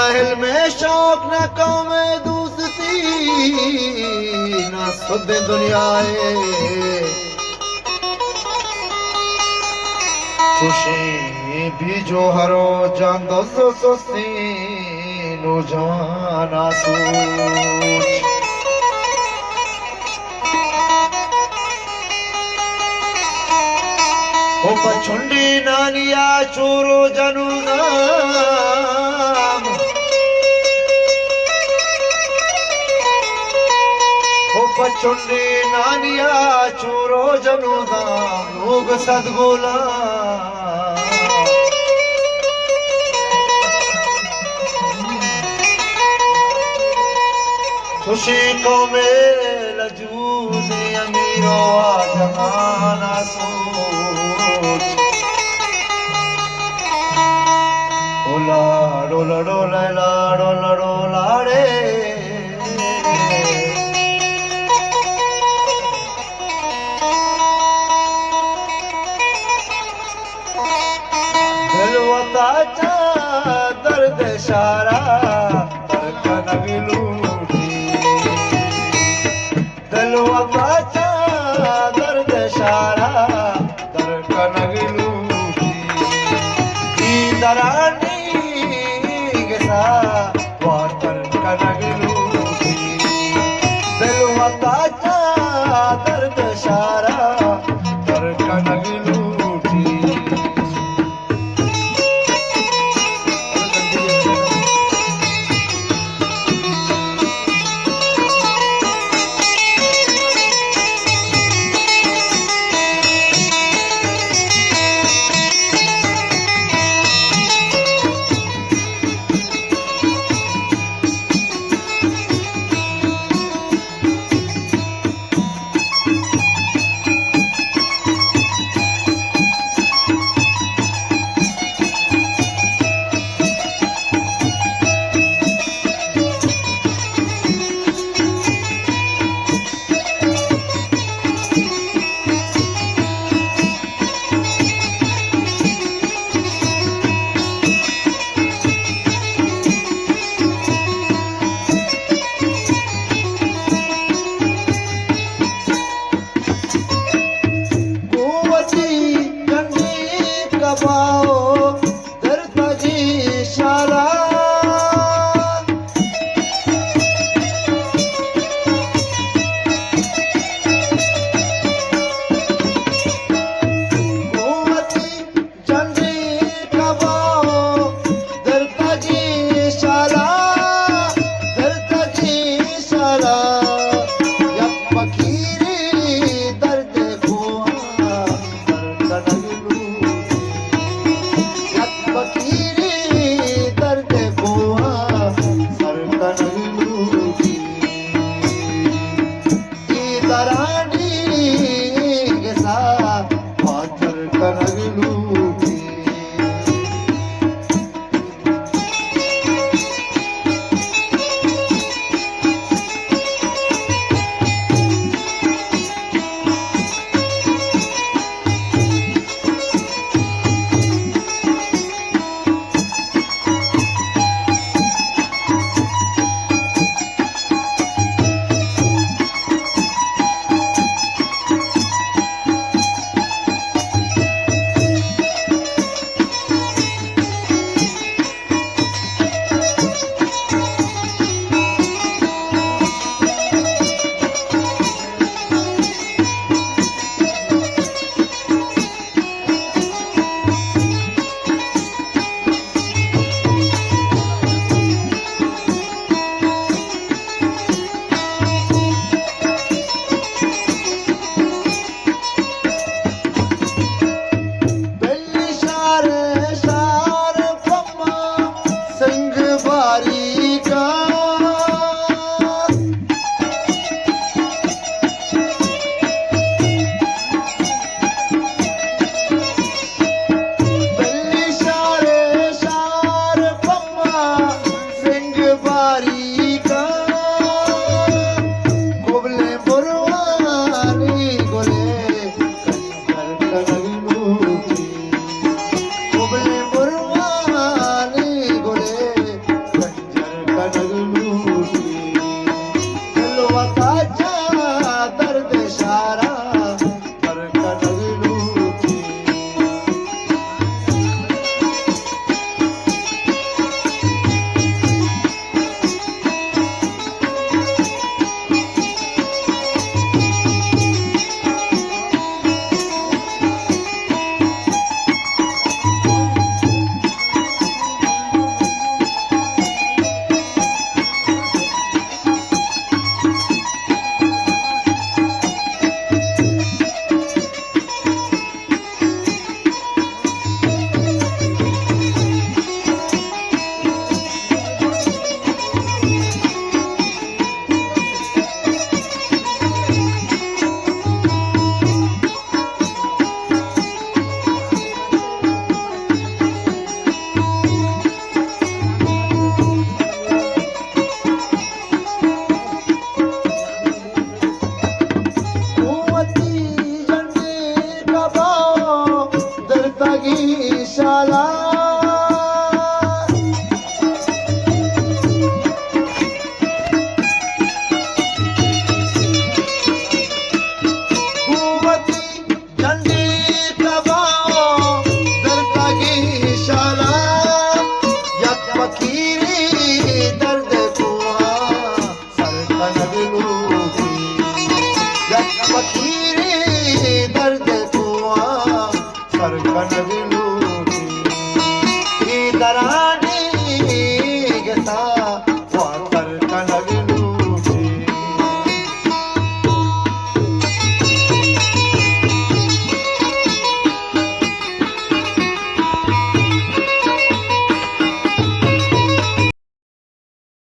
علم شوق نہ قوم دوستی، نہ سد دنیا ء۔ چوشیں بے جوہر و جان دز و سستیں نوجوان آسوچ۔ او پہ چنڈی نانیا چورو جنودام، او پہ چنڈی نانیا چورو جنودام، لوگ صد گولا۔ چوشیں قوم لجوزیں امیر و آجمان آسوچ۔ او لاڑو لڑو لے لاڑو لڑو لاڑے۔ دل وتا چہ درد شارا تر کنگ لوٹی۔ دل وتا چہ درد شارا تر کنگ لوٹی۔ ای درانی گسا واتر کنگ لوٹی۔ دل وتا چہ درد شارا تر کنگ لوٹی۔ گوں وتی جنگی کباؤ درتگی شالا۔ گوں وتی جنگی کباؤ درتگی شالا، درتگی شالا۔ یک فقیری درد گوہاں سر کنگ لوٹی۔ یک فقیری درد گوہاں سر کنگ لوٹی۔ ای درانی گسا پاتر کنگ لوٹی۔ شالا۔ گوں وتی جنڈی تباہ درتگی شالا، یک فقیرے درد کوہاں سر کنگ لوٹی، یک فقیرے درد کوہاں سر کنگ